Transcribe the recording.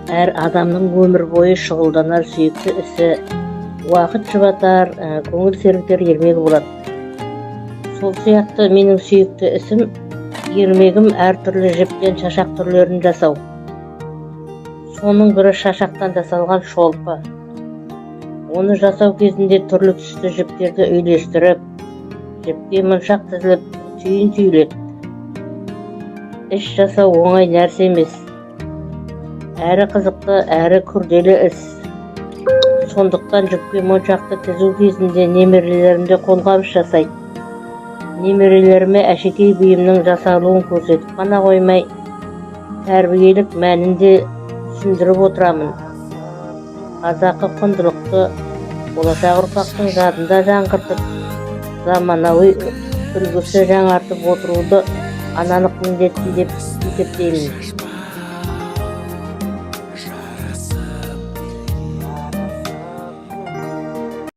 Әр адамның өмір бойы шұғылданар сүйікті ісі, уақыт жұбатар, көңіл сергітер ермегі болады. Сол сияқты менің сүйікті ісім, ермегім – әртүрлі жіптен шашақ түрлерін жасау. Соның бірі – шашақтан жасалған шолпы. Оны жасау кезінде түрлі түсті жіптерді үйлестіріп, жіпке моншақ тізіліп, түйін түйіледі. Іс жасау оңай нәрсе емес, әрі қызықты, әрі күрделі іс. Сондықтан жіпке моншақты тізу кезінде немерелерім де қолғабыс жасайды. Немерелеріме әшекей бұйымның жасалуын көрсетіп қана қоймай, тәрбиелік мәнін де түсіндіріп отырамын. Қазақы құндылықты болашақ ұрпақтың жадында жаңғыртып, заманауи үлгісі жаңартып отыруды аналық міндетім деп есептеймін.